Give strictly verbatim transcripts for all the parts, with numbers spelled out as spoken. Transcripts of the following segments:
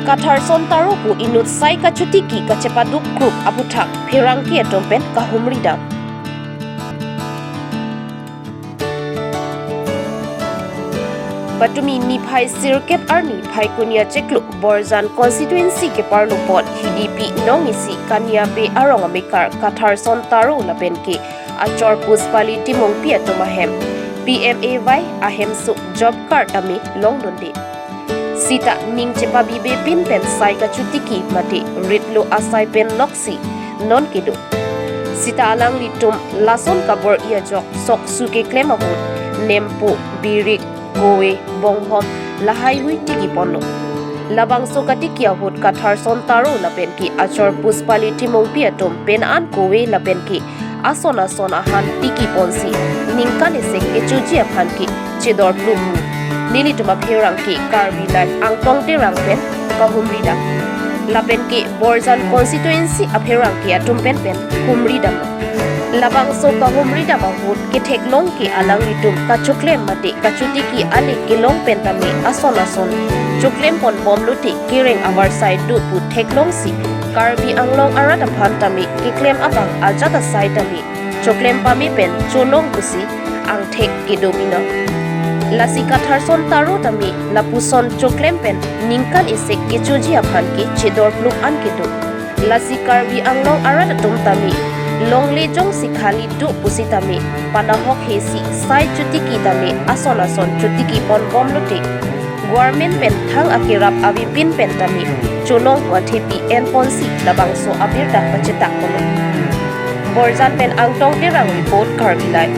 Katharson Taro pu inut sai kachotiki kachepaduk krup aputhak pherangke atum pen kahumri dam. Patumi niphai sirkep arni Phaikuni achiklo Borjan constituency keparlo apot Hidipi nong isi Kaniabe arong amekar Katharson Taro lapen ke achor Puspali Timungpi atum ahem P M A Y ahemso job card tame longdunde. Sita ning chepabibe pin pen sai kachotiki mate ritlo asai pen loksi non kedo. Sita alanglitum lason kabor-i ajok soksu keklem ahut nempo, birik, kove, bonghom lahaihui tiki ponlo. Labangso katiki ahut Katharson Taro lapen ke achor Puspali Timungpi atum pen an kove lapen ke ason ason ahan tiki ponsi ningkan isi kechoji aphan ke chedor plum. Nelitum apherangke Karbi Live Angtong Terang pen kahumri dam. Lapen ke Borjan constituency apherangke atum pen pen humri dam. Labangso kahumri dam ahut ketheklong ke alanglitum kachoklem mate kachotiki ale kelong pen tame ason ason choklem pon bomlote kereng avarsai do pu theklongsi Karbi Anglong arat aphan tame keklem abang ajat asai tame choklem pame pen chonong pusi angthek kedo pino. Lasi Katharson Taro tame lapuson choklem pen ningkan isi kechoji aphan ke chedor plum an kedo. Lasi Karbi Anglong arat atum tame longle jongsi khali do pusitame panahok hesi sai chotiki tame ason ason chotiki pon bomlote government pen thang akerap avepin pen tame chonong pu athepi en ponsi labangso abirta pachetak ponlo. Borjan pen Angtong Terang report, Karbi Live.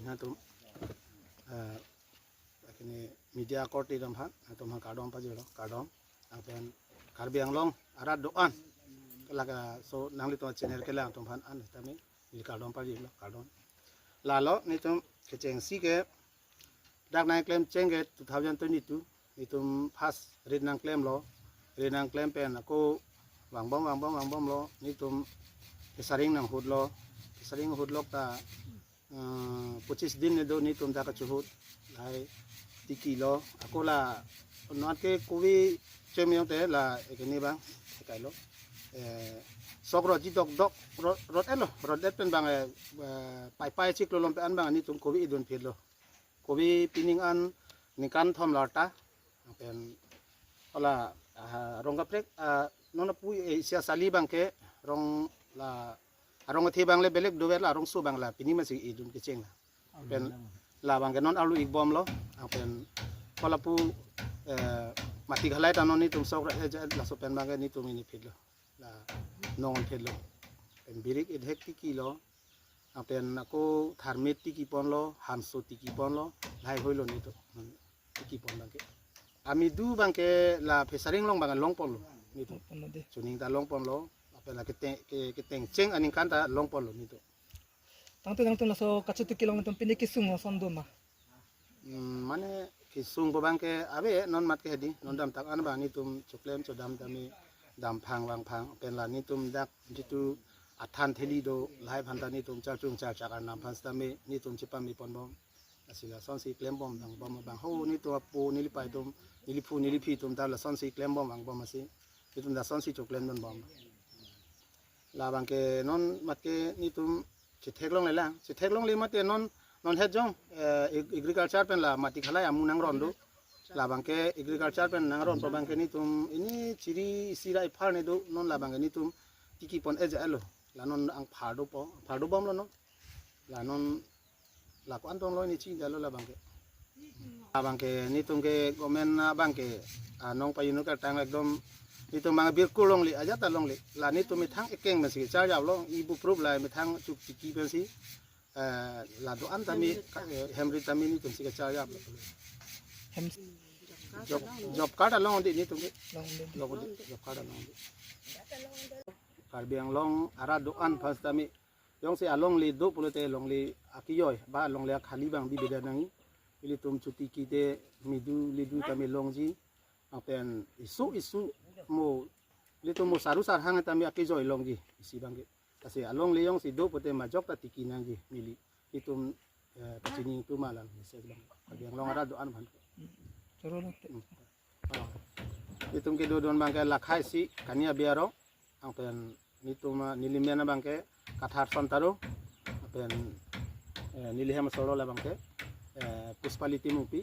Nangtum, eh, kini media korte atum aphan, nangtum aphan kardom pajirlo, kardom. Lapen Karbi Anglong arat do-an, kelak, eh, so nanglitum channel kelang atum aphan an tame neli kardom pajirlo, kardom. Lalo nelitum kechengsi ke dak nangklem cheng ke two thousand twenty-two, nelitum first rit nangklemlo, rit nangklem pen ako vangbom vangbom vangbomlo, nelitum phesaring nanghutlo, phesaring hutlok ta, eh, pochis din ne do nelitum dak kachohut, lahai tikilo, ako la non ke kove chemyong te la ekene bang, kailo. Eh, sok rotji dokdok, rot, rot-etlo, rot-et pen bang, eh, eh, paipai chiklo lom pen an bang nelitum kove idun phitlo. Kove pining an ningkan thom larta. Pen hala, ah, rong kaprek, ah, non apu, eh, isi asali bang ke rong la, arong athe bang le belek dover la, arongso bang la pini masi idun kecheng la. Pen labang ke non arlu-ik bomlo. Pen hala pu, eh, mati khalai ta non nelitum sok, eh, laso pen bang ke nelitum ini phitlo. La nong phitlo. Pen birik idhek tikilo. Pen ako tharmit tiki ponlo, hanso tiki ponlo, lahaihuilo nelitum tiki pon bang ke. Amidu bang ke la phesaring along bang long ponlo nelitum. Ponlo de. Chuning ta long ponlo, lapen la keteng, ke, ketengcheng aningkan ta long ponlo nelitum. Tangte nangtum laso kachotiki along nangtum pine kesung ason do ma? Hmm, mane kesung pu bang ke ave non mat ke hedi, non damtak an bang nelitum choklem chodam tame, damphang vangphang, pen la nelitum dak jitu athan theli do, lahai aphan ta nelitum charchung charchak arnam aphan sitame nelitum chepame pon bom. Lasi lasonsi klem bom dang bom bang ho nelitum apo nelipei atum, neliphu neliphi atum ta lasonsi klem bom vang bom asi. Nelitum lasonsi choklem dun bom. Labang ke non mat ke nelitum chetheklongle lang, chetheklongle mate non, non het jong, eh, ag-, agriculture pen la mati khalai amu nangron do. Labang ke agriculture pen nangron pu bang ke nelitum ini chiri isi ra iphar ne do, non labang ke nelitum tiki pon-e ja-etlo. La non angphar dopo, phar dobomlo non. La non la ko-an tonglo ini ching jalo labang ke. Labang ke nelitum ke government abang ke, ah, nong payunu ke tang ekdom nelitum mang birkur longle, ajat ta longle. La nelitum methang ekeng pensi charjap lo, ibu proof la methang chuk tiki pensi, eh, la do-an tame, eh, hemri tame nelitum si kacharjap lo. Hem- Job, job card along di nelitum ke. Longde. Longde, job card along di. Karbi Anglong arat do-an aphan sitame jongsi alongle do pulote longle akijoi ba longle akhali bang bibeda nangji. Ilitum chotiki te medu ledu tame longji. Lapen isu isu mo ilitum mo saru sarhang tame akijoi longji isi bang ke. Lasi alongle jongsi do pute majok ta tiki nangji neli. Itum eh, pachini itum alam ni se bilang. Karbi Anglong arat do-an aphan. Choro lo te. Hmm. Ah. Itum kedo don abangke Lakhai si Kania Biaro, anpen netum, ah, neli men abangke Kathar Son Taro, anpen, eh, neli hem asolo labangke, eh, Puspali Timungpi,